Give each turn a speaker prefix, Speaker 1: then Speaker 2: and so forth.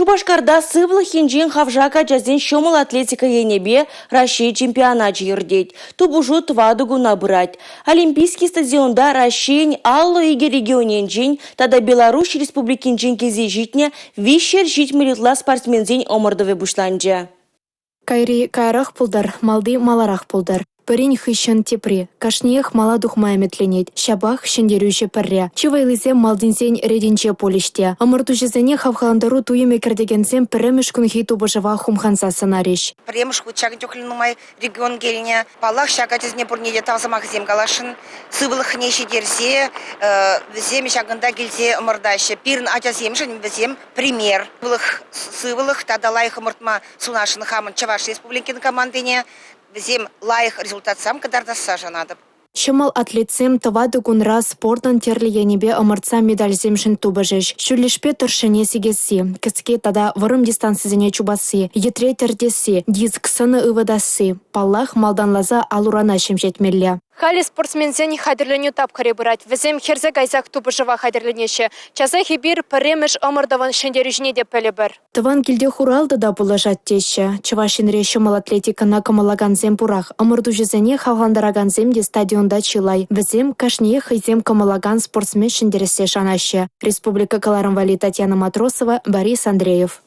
Speaker 1: Шупашкарта сывлӑх енчен хавшак ачасен ҫӑмӑл атлетика енӗпе Раҫҫей чемпионачӗ иртет. Тупӑшу тӑватӑ куна пырать. Олимпийский стадионта Раҫҫейӗн 52 регионӗнчен тата Беларуҫ Республикинчен килсе ҫитнӗ 370 ытла спортсменсен ӑмӑртӑвӗ пуҫланчӗ.
Speaker 2: Кайри каярах пултӑр, малти маларах пултӑр. Пӗрин хыҫҫӑн тепри. Кашниех мала тухма ӗмӗтленет. Ҫапах ҫӗнтерӳҫӗ пӗрре. Чи вӑйлисем малтисен ретӗнче пулӗҫ те. Ӑмӑртуҫӑсене хавхалантару туйӑмӗ кӗртекенсем пӗрремӗш кунхи тупӑшӑва хумханса сӑнарӗҫ.
Speaker 3: Пӗрремӗш хут ҫакӑн чухлӗ нумай регион килнӗ. Паллах, ҫак ачасене пурне те тав сӑмахӗсем каласшӑн. Сывлӑхне ҫитерсе вӗсем ҫакӑнта килсе ӑмӑртаҫҫӗ. Пирӗн ачасемшӗн вӗсем пример. Сывлӑх тата лайӑх ӑмӑртма сунасшӑн хамӑн Чӑваш Республикин командине. Вӗсем лайӑх результатсем кӑтартасса шанатӑп.
Speaker 2: Ҫӑмӑл атлетсем тӑватӑ кунра спортӑн тӗрлӗ енӗпе ӑмӑртса медальсемшӗн тупӑшӗҫ. Ҫӳллӗшпе тӑршшӗне сикесси, кӗске тата вӑрӑм дистанцисене чупасси, йӗтре тӗртесси, диск сӑнӑ ывӑтасси. Паллах, малтанласа ал-урана ҫемҫетмелле.
Speaker 4: Халӗ спортсменсен хатӗрленӳ тапхӑрӗ пырать. Вӗсем хӗрсе кайсах тупӑшӑва хатӗрленеҫҫӗ. Часах эпир пӗрремӗш ӑмӑртӑвӑн ҫӗнтерӳҫине те пӗлӗпӗр.
Speaker 2: Тӑван килте хуралтӑ та пулӑшать теҫҫӗ. Чӑваш Енре ҫӑмӑл атлетикӑна кӑмӑллакансем пурах. Ӑмӑртуҫӑсене хавхалантаракансем те стадионта чылай. Вӗсем кашниех хӑйсем кӑмӑллакан спортсмен ҫӗнтерессе шанаҫҫӗ. Республика кӑларӑм валли Татьяна Матросова, Борис Андреев.